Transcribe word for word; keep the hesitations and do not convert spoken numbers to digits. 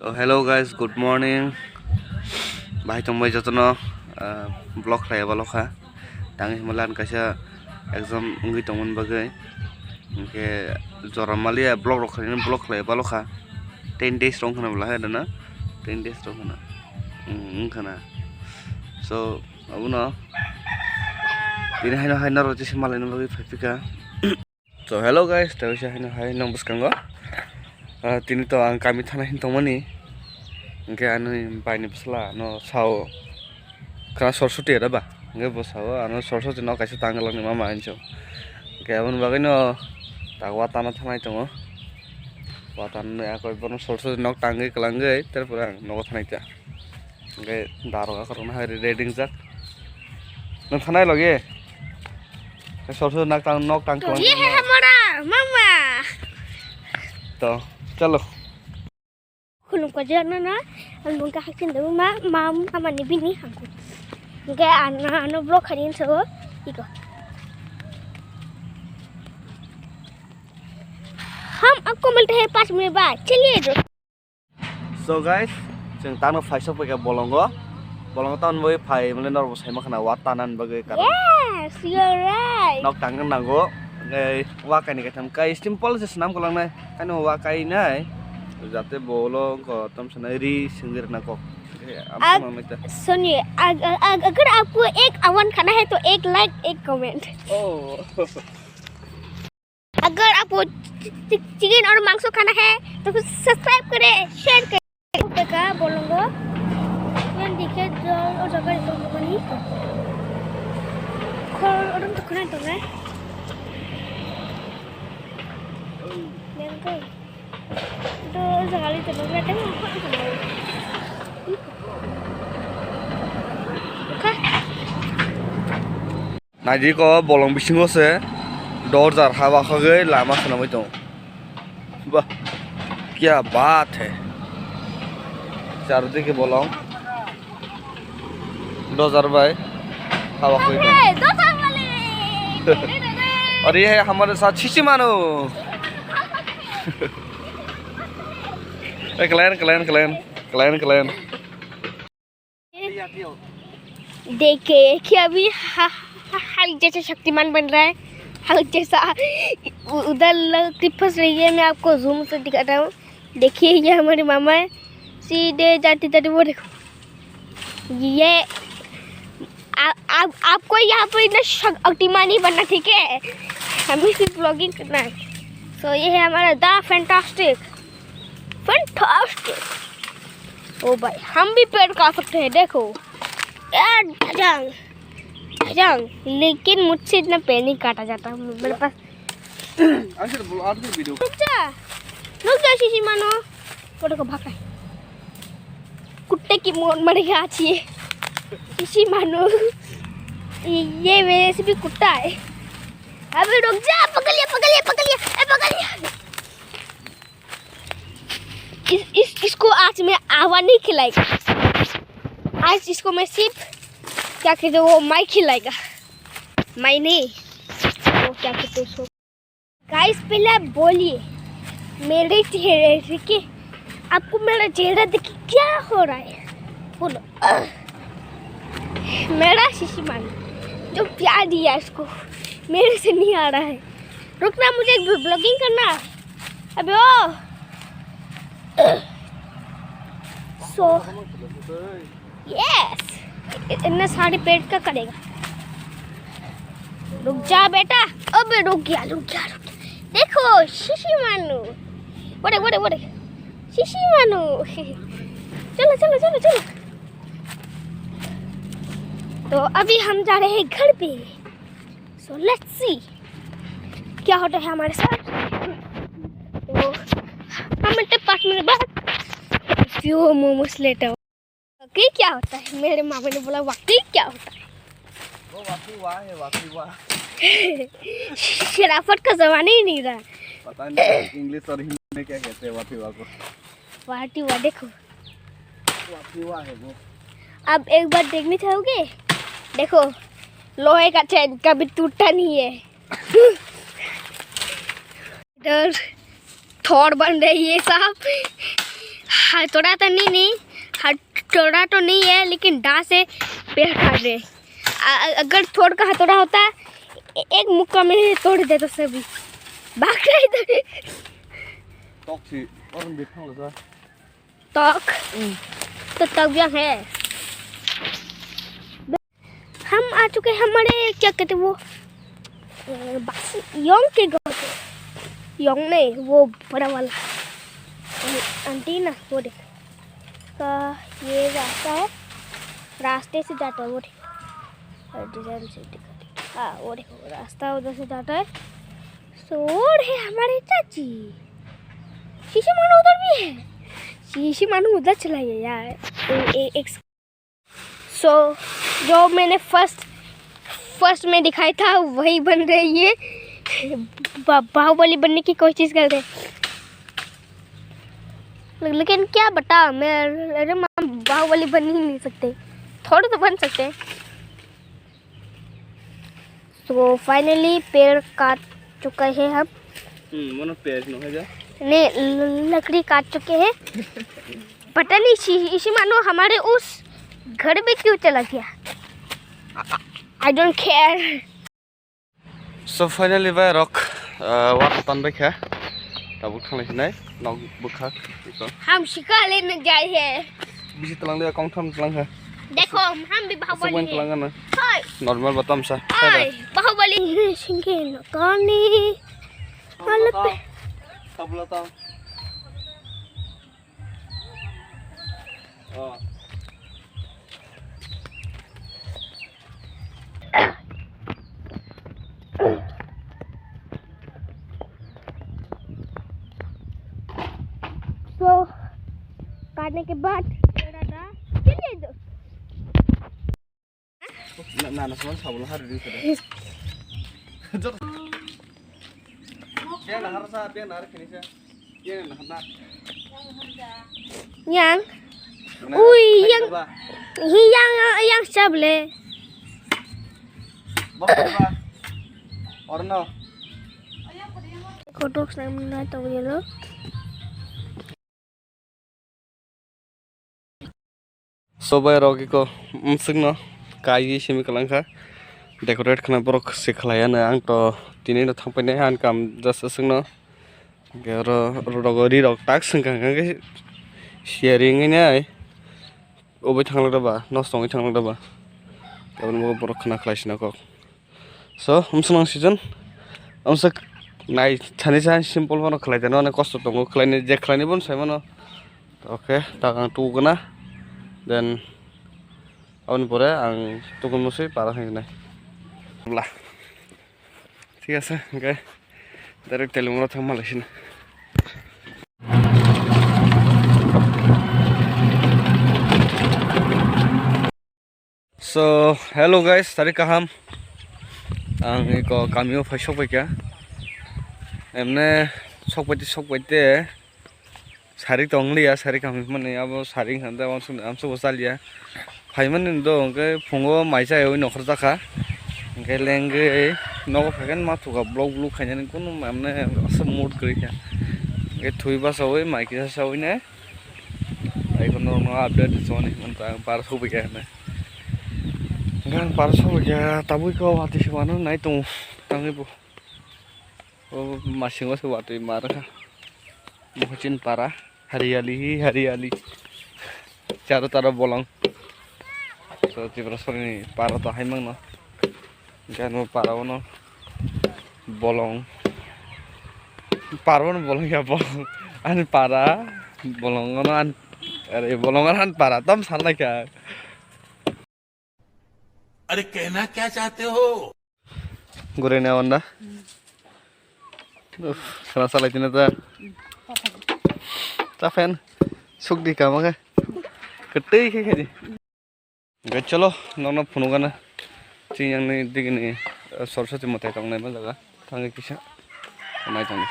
Oh, hello guys, good morning. Bahai tongbai jotono, ah, vlog khlai balo kha. Tangwi hwnba lan kaisa exam wngwi tongmani bagwi. Hinkhe jora maliya vlog rok khlainani vlog khlai balo kha. Ten days rok wngkhana bwla hai dana. Ten days rok wngkhana. Hmm, wngkhana. So, abono tini haino hai norok jesa malaina bagwi phaiphika. So hello guys, tei waisa haino hai nong bwskango. Ah, tini to ang kami thana hin tongmani. Hinkhe ani baini bwsla no sao. Khana Soroswati ada ba? Hinkhe bo sao ano Soroswati no kaisa tangwlangni mama hinso. Hinkhe aboni bagwi no ta watana thanai tongo. Watana akoi bono Soroswati nok tangwi kwlangwi terpore ang nogo thanai ta. Hinkhe darok akhorokno hai ready wngjak. Nwng thanai logi. Soroswati nok tang, nok tang kwlangwi. Ye hai hamara, mama. To, chalo. Khulum ko jana na, ang bungka haksin de ma, ma, mama ni bini hangku. Hinkhe ano, ano vlog khaini so, iko. Hum aapko milte hain paanch minute baad. Chaliye jo. So guys, chwng tangno phaisok paikha bolongo. Bolongo tamoni bagwi phai mane norok bo saima khana wa tanani bagwi karon. Yes, you're right. Nok tangna nango. Ei wa kaini kaitham kai simple se swnam kwlangnai. Kaino wa kainai. Jate bolo ko tam sana ri singir na kok. Am Ag- Suni, ag- ag- अगर आपको एक आह्वान खाना है तो एक लाइक, एक comment. Oh. अगर आपको चि-, चि-, चिकन और मांस खाना है तो फिर सब्सक्राइब करें, शेयर करें। Beka bolongo. Yang dikhe jol o jaga ni tongmani. Khor odom to khna tongnai. Yang kai. Do o jaga ni tongmani temo khor tongmani. Ka. Naidi ko bolong bisingo se dorjar ha bakhogwi lama swnamwi tongo. Bah, kya baat hai. Chardike bolong. Dorjar bai ha bakhogwi tongo. Hey, dorjar malik. Aur ye hai hamare saath shishi manu. Eh, kalian, kalian, kalian, kalian, kalian. देखिए कि अभी ह-, ह-, हल्क जैसे शक्तिमान बन रहा है, हल्क जैसा। उ-, उधर लड़की फंस रही है, मैं आपको जूम से दिखाता हूँ। देखिए, ये हमारी मामा है, सीधे जाती जाती वो देखो, ये आ-, आप, आपको यहाँ पर इतना शक-, शक्तिमान ही बनना, ठीक है, हमें सिर्फ ब्लॉगिंग करना है। सो ये है हमारा द फैंटास्टिक। फैंटास्टिक। ओ भाई, हम भी पेड़ काट सकते हैं, देखो। यार, ढजंग, ढजंग। लेकिन मुझसे इतना पेड़ नहीं काटा जाता, मेरे पास। Answer bol, answer video. रुक जा, रुक जा, शीशी मानो। वो देखो, भाग रहा है। कुत्ते की मौत मरेगा आज ये। शीशी मानो। ये, ये वैसे भी कुत्ता है। अबे रुक जा, पकड़ लिया, पकड़ लिया, पकड़ लिया, ए, पकड़ लिया। इस, इस, इसको आज मैं आवा नहीं खिलाएगा। आज इसको मैं सिर्फ, क्या कहते हैं, वो माई खिलाएगा। माई नहीं, वो क्या कहते हैं उसको। गाइस, पहले आप बोलिए, मेरे चेहरे देख के, आपको मेरा चेहरा देख के क्या हो रहा है? बोलो। मेरा शीशी मान, जो प्यार दिया इसको, मेरे से नहीं आ रहा है। रुकना, मुझे एक ब्लॉगिंग करना है। अबे ओ। सो, यस। इतने सारे पेट का करेगा। रुक जा बेटा। अबे रुक गया, रुक गया, रुक गया। देखो, शीशी मानो। बड़े, बड़े, बड़े। शीशी मानो। चलो, चलो, चलो, चलो। तो अभी हम जा रहे हैं घर पे। So let's see क्या होता है हमारे साथ। तो हम मिलते हैं पाँच मिनट बाद। Few moments later। वाकई क्या होता है? मेरे मामा ने बोला, वाकई क्या होता है? वो वाकई वाह है, वाकई वाह। शराफत का जमाना ही नहीं रहा। पता नहीं इंग्लिश और हिंदी में क्या कहते हैं वाकई वाह को। वाटी वाह, देखो। वाकई वाह है वो। आप एक बार देखने चाहोगे? देखो, लोहे का चैन कभी टूटता नहीं है। इधर थॉर बन रही है साहब। हथौड़ा तो नहीं, नहीं, हथौड़ा तो नहीं है, लेकिन डा से पेड़ काट रहे। अ-, अ-, अगर थोड़ का हथौड़ा होता, ए-, एक मुक्का में तोड़ देता सभी। भाग रहे थे। Tok si, orang bitang lo sa. Tok? Hmm. तो तक भी है। हम आ चुके हैं हमारे, क्या कहते हैं वो, अ, बास-, योंग के घर पे। योंग नहीं, वो बड़ा वाला। अ-, आंटी ना, वो देखो। तो ये रास्ता है, रास्ते से जाता है, वो देखो। और डिजाइन से दिखा दे। हाँ, वो देखो, रास्ता उधर से जाता है। सो, और है हमारे चाची। शीशी मानो उधर भी है। शीशी मानो उधर चला गया यार। ए-, ए-, एक So, जो मैंने फर्स्ट, फर्स्ट में दिखाया था, वही बन रही है। बा-, बाहुबली बनने की कोशिश कर रहे हैं। ले-, लेकिन क्या बता, मैं, अरे माँ, बाहुबली बन ही नहीं सकते, थोड़े तो बन सकते हैं। So, finally पेड़ काट चुका है हम। हम्म, मनो पेड़ न हो जा। ने ल-, लकड़ी काट चुके हैं। पता नहीं इसी, इसी मानो हमारे उस घर में क्यों चला गया। I don't care. So finally bai rok, uh, wak tan bai kha. Tabuk thanglai sinai, nok bwkhak, iko. हम शिकार लेने जाए हैं। Bisi tlang le, kong tham tlang kha. देखो, हम भी बाहुबली हैं। Tlang na. Hoi. Normal batam sa. Hoi, Baahubali. Singke no kani. Tabla tam. Tabla tam. Oh. So, काटने के बाद थोड़ा सा छिल दो। Na, na, na, sabo hari di. Yang na harsa, yang na harsa. Yang. Ui, yang. Hi yang, yang sable. Or no. Kotok snam na to yelo. So bai rok iko mswkno kaiwi simi kwlangkha, decorate khna borok se khlaiya no, ang to tini no thangpainai ani kam just aswkno. Hwnkhe oro rogo ri rok tak swngkha hwnkhe sharing wngwi nai obai thanglak ba nosto wngwi thanglak ba, aboni borok khna khlai sina kok. So, umswk nang season, umswk nai thani sa simple phano khlai de, no, kosto tongo khlai ni, je khlai ni bono sai mano. Okay, ta ang tu gana, then aboni pore ang tukun musui para hang nai. Bla. Thik ase, okay. Direct Telimura thang malai sina. So, hello guys, sari kaham. Ang iko kamio phai sok paikha. Emne sok paite, sok paite. Sari tong liya, sari kaham mani abo sari hande amso bo chaliya. Phaimani do hwnkhe phungo mai chaywi nokhor jakha. Hwnkhe lengwi nogo phaikhe ma thuka vlog vlog khainani kunu emne aswk mood kwrwi kha. Hwnkhe thwi basawi mai kisa sawi ne. Ai kono no update soni man ta par subi kha na. Gang par subi kha tabui ko wati se mano nai tongo tangwi bo. O masingo se watwi mar kha. Mohichin para hariyali hi hariyali. Charo taro bolong. So Tiprasani para to hai mangno. Hwnkhe ano para o no bolong. Para o no bolong ya bolong. Ani para bolong o no an, are bolong o no an para tam san lai kha. अरे कहना क्या चाहते हो? Gure ne onda. Uff, sana salai tine ta. Ta fan. Suk di kama khe. Ketei khe khe di. Hwnkhe cholo, nokno phunukgana. Chini yang ni digi ni, eh, Saraswati mwtai tongnai ma jaga. Thangwi kisa. Nai tongni.